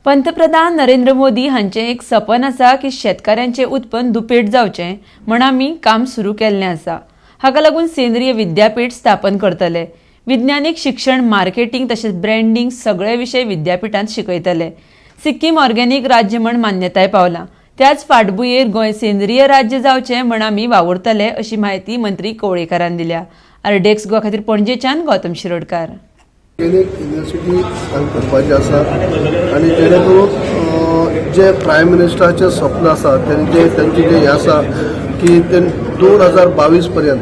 पंतप्रधान नरेंद्र मोदी हांचें एक सपन आसा की शेतकाऱ्यांचें उत्पन्न दुपेट जावचें म्हण आमी काम सुरू केल्लें आसा. हाका लागून सेंद्रीय विद्यापीठ स्थापन करतले. विज्ञानीक शिक्षण, मार्केटिंग तशेंच ब्रँडिंग सगळे विशय विद्यापिठांत शिकयतले. सिक्कीम ऑर्गेनिक राज्य म्हण मान्यताय पावलां, त्याच फाटभुंयेर गोंय सेंद्रीय राज्य जावचें म्हण आमी वावुरतले, अशी म्हायती मंत्री कवळेकारान दिल्या. आरडीएक्स गोवा खातीर पणजेच्यान गौतम शिरोडकार. ऑर्गेनिक युनिव्हर्सिटी हांगा करपाची आसा आनी जेणे करून जे प्रायम मिनिस्टराचें स्वप्न आसा, तेंचे तेंचे जे हें आसा की ते 2022 पर्यंत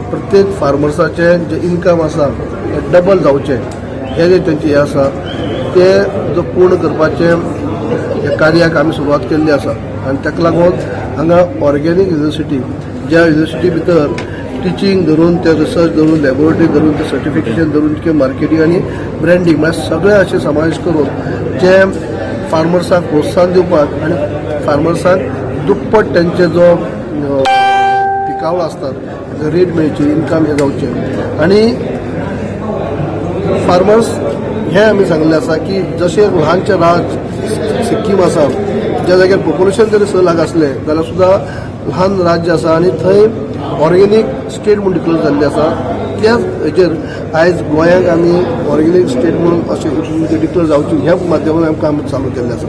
प्रत्येक फार्मर्साचें जे इन्कम आसा हें डबल जावचें, हें जे तेंचें हें आसा तें जो पूर्ण करपाचें ह्या कार्याक आमी सुरवात केल्ली आसा. आनी ताका लागून हांगा ऑर्गेनिक युनिव्हर्सिटी, ज्या युनिव्हर्सिटी भितर टिचींग धरून ते रिसर्च धरून, लॅबोरेटरी धरून ते सर्टिफिकेशन धरून किंवा मार्केटिंग आनी ब्रँडींग, म्हळ्यार सगळें अशें समावेश करून जे फार्मर्साक प्रोत्साहन दिवपाक आनी फार्मर्साक दुप्पट तेंचे जो पिकावळ आसतात, रेट मेळची, इन्कम हें जावचें. आनी फार्मर्स हें आमी सांगलें आसा की जशें ल्हानचें राज्य सिक्कीम आसा, ज्या जाग्यार पॉप्युलेशन जरी 6 लाख आसलें जाल्यार सुद्दां ल्हान राज्य आसा आनी थंय ऑर्गेनीक स्टेट म्हूण डिक्लेअर जाल्लें आसा, त्याच हेजेर आयज गोंयाक आमी ऑर्गेनीक स्टेट म्हणून अशें डिक्लेअर जावची ह्या माध्यमांतल्यान आमी काम चालू केल्लें आसा.